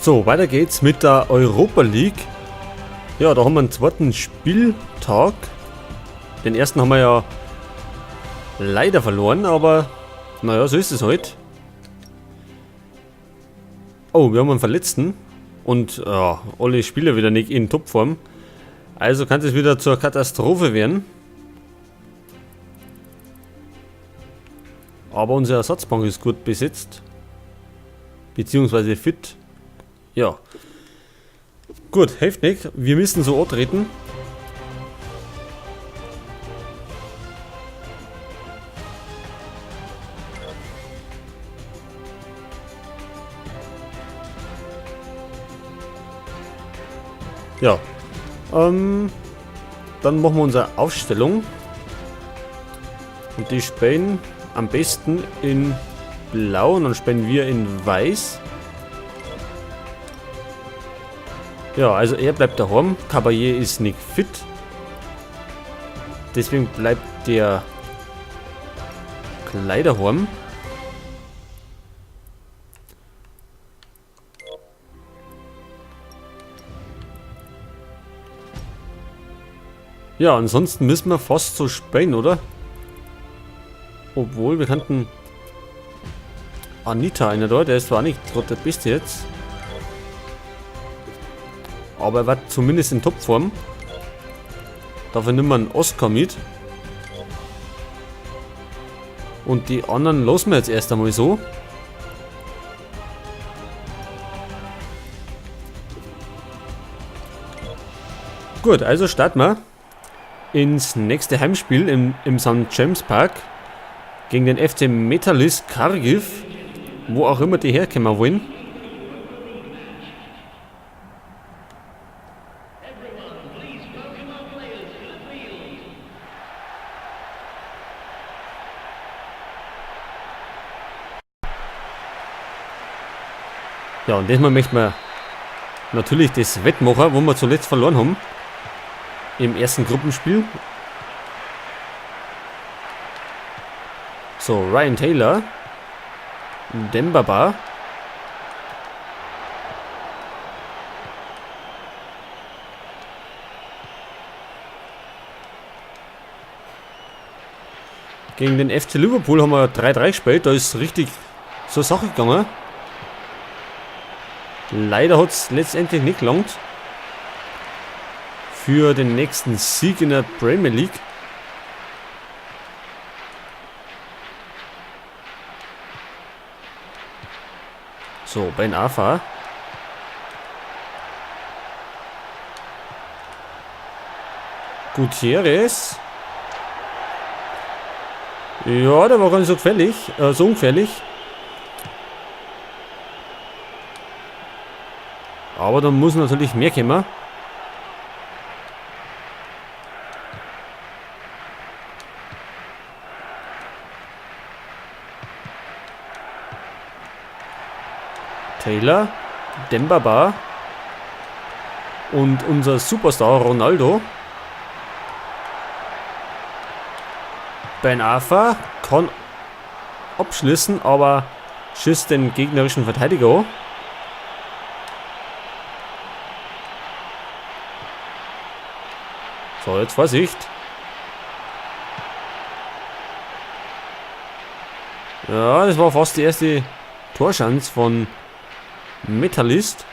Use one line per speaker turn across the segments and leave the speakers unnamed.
So, weiter geht's mit der Europa League. Ja, da haben wir einen zweiten Spieltag. Den ersten haben wir ja leider verloren, aber naja, so ist es halt. Oh, wir haben einen Verletzten und ja, alle Spieler wieder nicht in Topform. Also kann es wieder zur Katastrophe werden. Aber unsere Ersatzbank ist gut besetzt. Beziehungsweise fit. Ja. Gut, hilft nicht. Wir müssen so antreten. Ja. Dann machen wir unsere Aufstellung. Und die spielen am besten in Blau und dann spielen wir in Weiß. Ja, also er bleibt daheim. Caballé ist nicht fit. Deswegen bleibt der Kleiderhorn. Ja, ansonsten müssen wir fast so spielen, oder? Obwohl, wir könnten Anita einer da, der ist zwar nicht gerade der Beste jetzt. Aber er war zumindest in Topform. Dafür nimmt man Oscar mit. Und die anderen lassen wir jetzt erst einmal so. Gut, also starten wir ins nächste Heimspiel im Sankt James Park gegen den FC Metalist Kharkiv, wo auch immer die herkommen wollen. Ja, und diesmal möchten wir natürlich das wettmachen, wo wir zuletzt verloren haben. Im ersten Gruppenspiel. So, Ryan Taylor. Demba Ba. Gegen den FC Liverpool haben wir 3-3 gespielt. Da ist richtig zur Sache gegangen. Leider hat's letztendlich nicht gelangt für den nächsten Sieg in der Premier League. So, Ben Arfa. Gutierrez. Ja, der war gar nicht so gefährlich, so ungefährlich. Aber da muss natürlich mehr kommen. Taylor, Demba Ba und unser Superstar Ronaldo. Ben Arfa kann abschließen, aber schießt den gegnerischen Verteidiger an. So, jetzt Vorsicht. Ja, das war fast die erste Torschance von Metalist.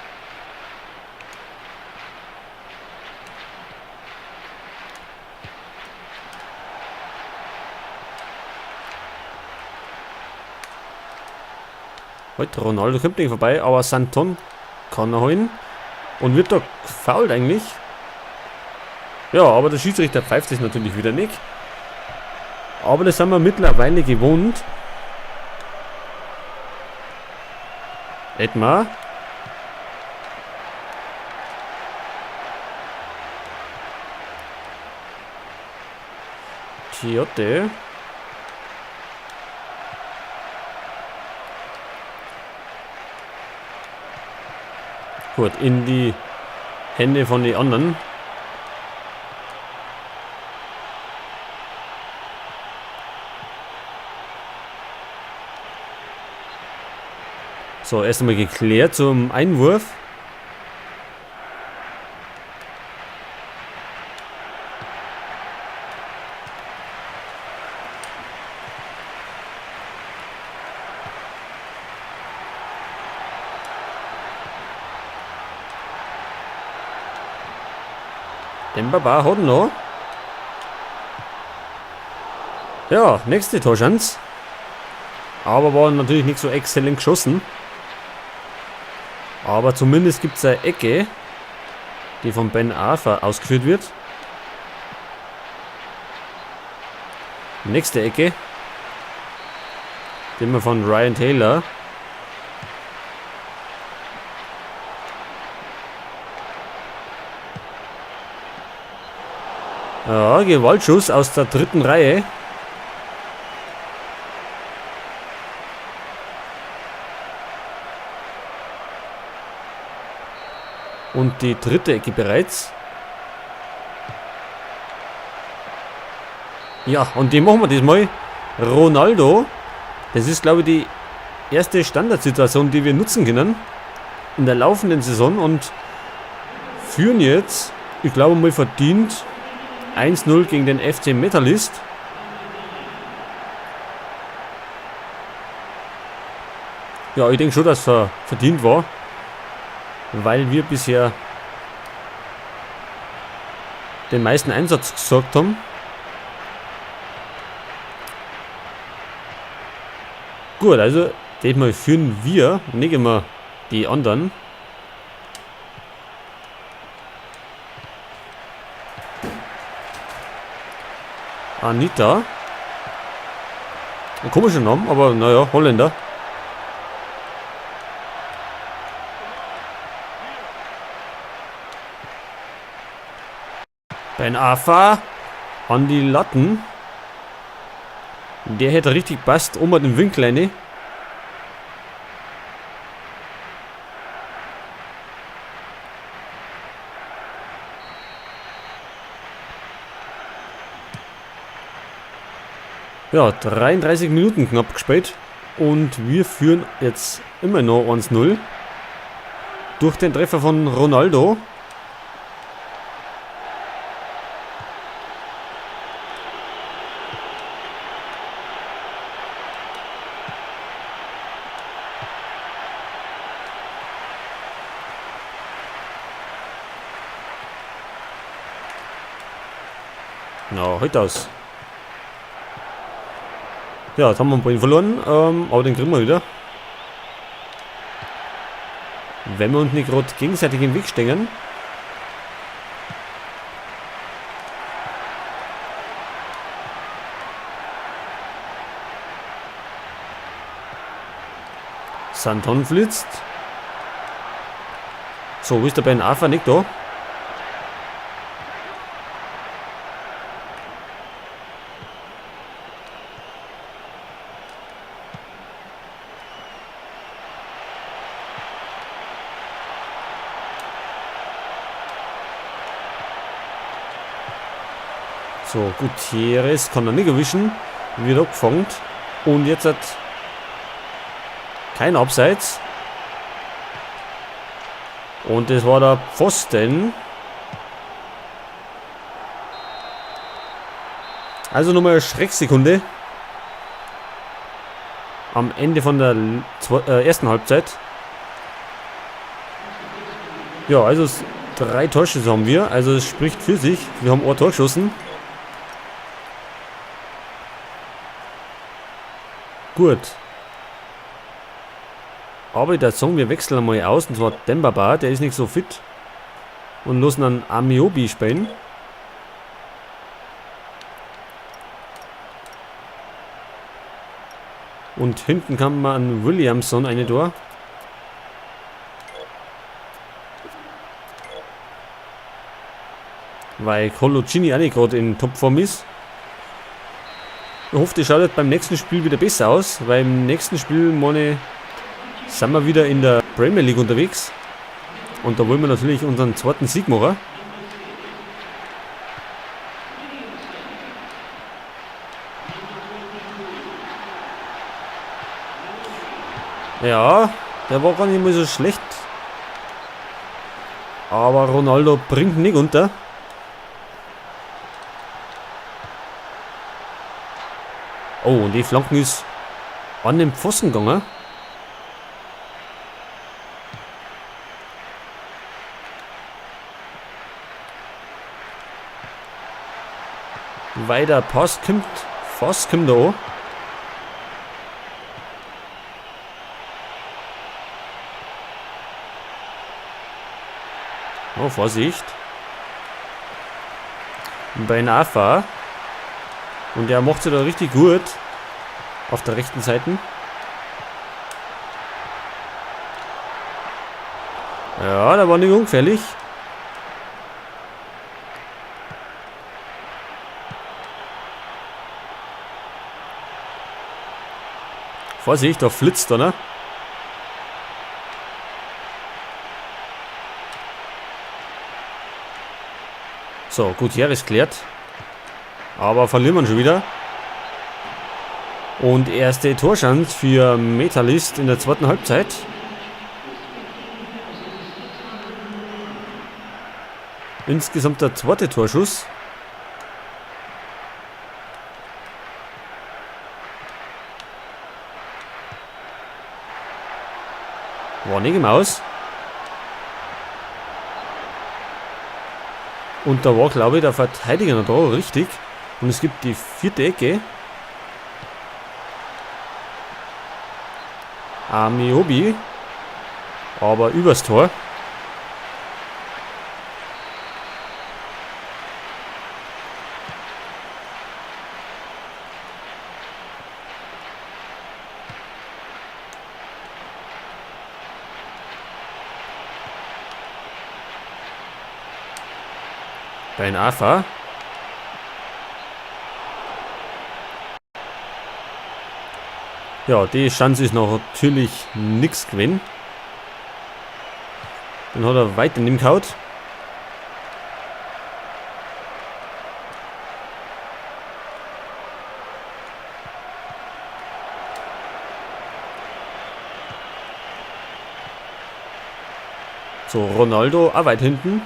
Heute Ronaldo kommt nicht vorbei, aber Santon kann er holen. Und wird da gefoult eigentlich. Ja, aber der Schiedsrichter pfeift sich natürlich wieder nicht. Aber das sind wir mittlerweile gewohnt. Edmar. Tiote. Gut, in die Hände von den anderen. So, erst einmal geklärt zum Einwurf. Demba Ba hat noch. Ja, nächste Torchance. Aber war natürlich nicht so exzellent geschossen. Aber zumindest gibt es eine Ecke, die von Ben Arfa ausgeführt wird. Nächste Ecke. Immer von Ryan Taylor. Ja, Gewaltschuss aus der dritten Reihe. Und die dritte Ecke bereits. Ja, und die machen wir diesmal. Ronaldo. Das ist, glaube ich, die erste Standardsituation, die wir nutzen können. In der laufenden Saison. Und führen jetzt, ich glaube mal verdient, 1-0 gegen den FC Metalist. Ja, ich denke schon, dass es verdient war. Weil wir bisher den meisten Einsatz gesorgt haben. Gut, also diesmal führen wir, nicht immer die anderen. Anita. Ein komischer Name, aber naja, Holländer. Ben Arfa an die Latten. Der hätte richtig passt, um den Winkel rein. Ja, 33 Minuten knapp gespielt. Und wir führen jetzt immer noch 1-0. Durch den Treffer von Ronaldo. Na, heute aus. Ja, jetzt haben wir einen Ball verloren, aber den kriegen wir wieder. Wenn wir uns nicht gerade gegenseitig im Weg stehen. Santon flitzt. So, wo ist der Ben Arfa? Nicht da? So, Gutierrez kann er nicht erwischen. Wird abgefangen. Und jetzt hat kein Abseits. Und das war der Pfosten. Also nochmal eine Schrecksekunde. Am Ende von der ersten Halbzeit. Ja, also 3 Torschüsse haben wir. Also es spricht für sich. Wir haben ein Tor geschossen. Gut. Aber ich würde sagen, wir wechseln einmal aus. Und zwar Demba Ba, der ist nicht so fit. Und lassen dann Ameobi spielen. Und hinten kann man an Williamson eine Tor. Weil Coloccini auch nicht gerade in Topform ist. Ich hoffe, das schaut beim nächsten Spiel wieder besser aus, weil im nächsten Spiel, meine, sind wir wieder in der Premier League unterwegs. Und da wollen wir natürlich unseren zweiten Sieg machen. Ja, Der war gar nicht mal so schlecht. Aber Ronaldo bringt nicht unter. Oh, und die Flanken ist an den Pfosten gegangen. Weiter Pass kommt, fast kommt da an. Oh, Vorsicht. Ben Arfa. Und der macht sich da richtig gut. Auf der rechten Seite. Ja, da war nicht ungefährlich. Vorsicht, da flitzt er, ne? So, Gutierrez klärt. Aber verlieren wir schon wieder. Und erste Torchance für Metalist in der zweiten Halbzeit. Insgesamt der zweite Torschuss. War nicht im Aus. Und da war, glaube ich, der Verteidiger noch da, richtig. Und es gibt die vierte Ecke. Amiobi. Aber übers Tor. Ben Arfa. Ja, die Chance ist noch natürlich nix gewesen. Dann hat er weiter in dem gehauen. So, Ronaldo auch weit hinten.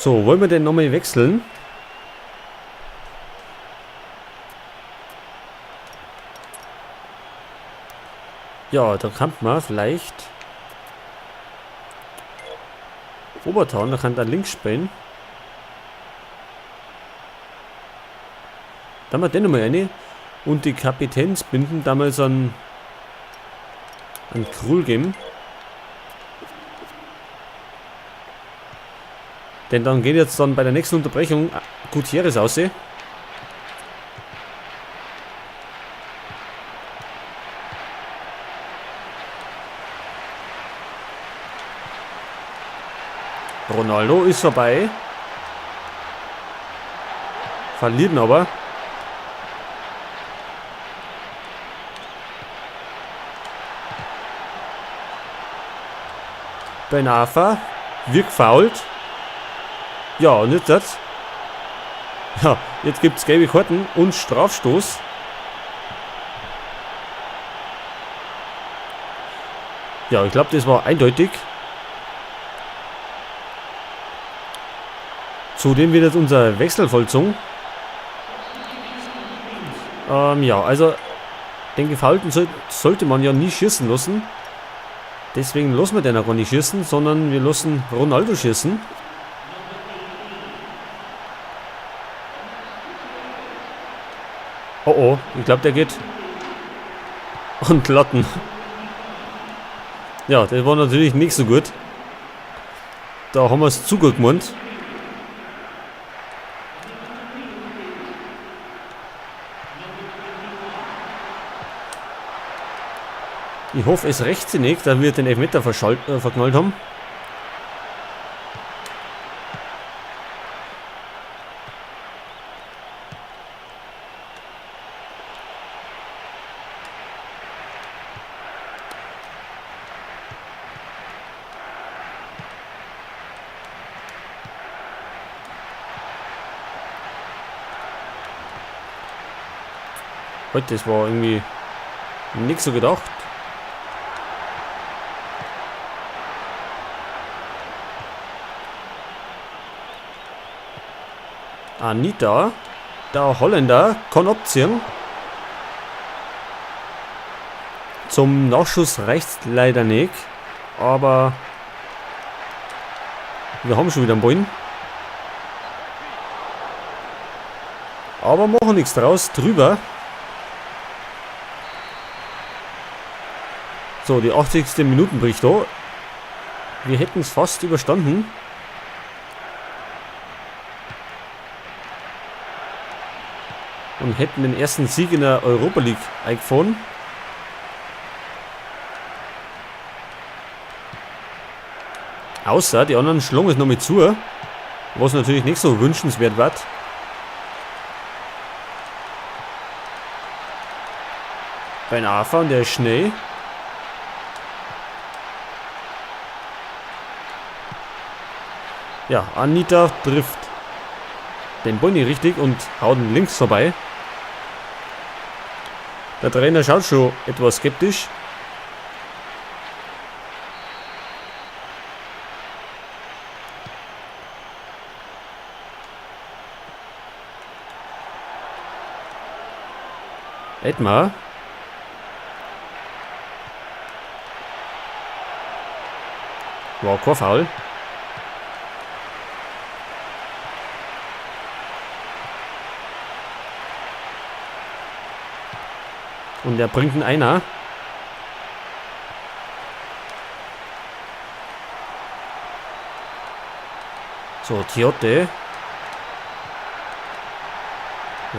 So, wollen wir denn nochmal wechseln? Ja, da kann man vielleicht Obertown, da kann da links spielen. Da haben wir den nochmal eine. Und die Kapitänsbinden damals an Krul geben. Denn dann geht jetzt dann bei der nächsten Unterbrechung Gutierrez aus. Ronaldo ist vorbei. Verliert ihn aber. Ben Arfa wird gefoult. Ja, und jetzt das. Ja, jetzt gibt's gelbe Karten und Strafstoß. Ja, ich glaub, das war eindeutig. Zudem wird jetzt unser Wechsel vollzogen. Ja, also den Gefoulten sollte man ja nie schießen lassen. Deswegen lassen wir den auch gar nicht schießen, sondern wir lassen Ronaldo schießen. Oh oh, ich glaub, der geht an die Latten. Ja, das war natürlich nicht so gut. Da haben wir's zu gut gemeint. Ich hoffe, es rächt sich nicht, dass wir den Elfmeter verknallt haben. Heute, das war irgendwie nicht so gedacht. Anita, der Holländer, kann abziehen. Zum Nachschuss reicht's leider nicht, aber wir haben schon wieder einen Ball. Aber machen nichts draus, drüber. So, die 80. Minute bricht da. Wir hätten es fast überstanden. Und hätten den ersten Sieg in der Europa League eingefahren. Außer die anderen schlagen es noch mit zu, was natürlich nicht so wünschenswert wird. Ben Arfa, und der ist schnell. Ja, Anita trifft den Bonny richtig und haut ihn links vorbei. Der Trainer schaut schon etwas skeptisch. Edmar. War kein Foul. Und er bringt einen Einer. So, Tiote.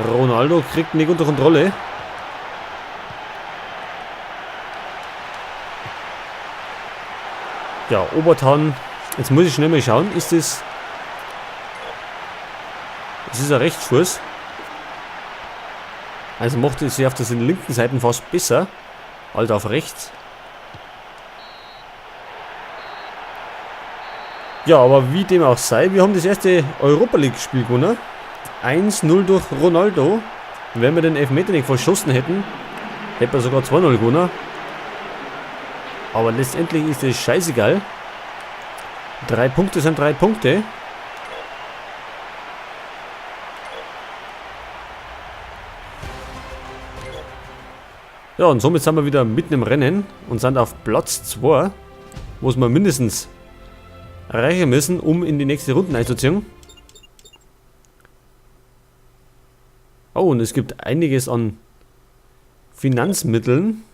Ronaldo kriegt nicht unter Kontrolle. Ja, Obertan. Jetzt muss ich schnell mal schauen. Ist das... Das ist ein Rechtsfuß. Also macht es sich auf der linken Seite fast besser als auf rechts. Ja, aber wie dem auch sei, wir haben das erste Europa League Spiel gewonnen. 1-0 durch Ronaldo. Wenn wir den Elfmeter nicht verschossen hätten, hätten wir sogar 2-0 gewonnen. Aber letztendlich ist es scheißegal. 3 Punkte sind 3 Punkte. Ja, und somit sind wir wieder mitten im Rennen und sind auf Platz 2, wo es wir mindestens erreichen müssen, um in die nächste Runde einzuziehen. Oh, und es gibt einiges an Finanzmitteln.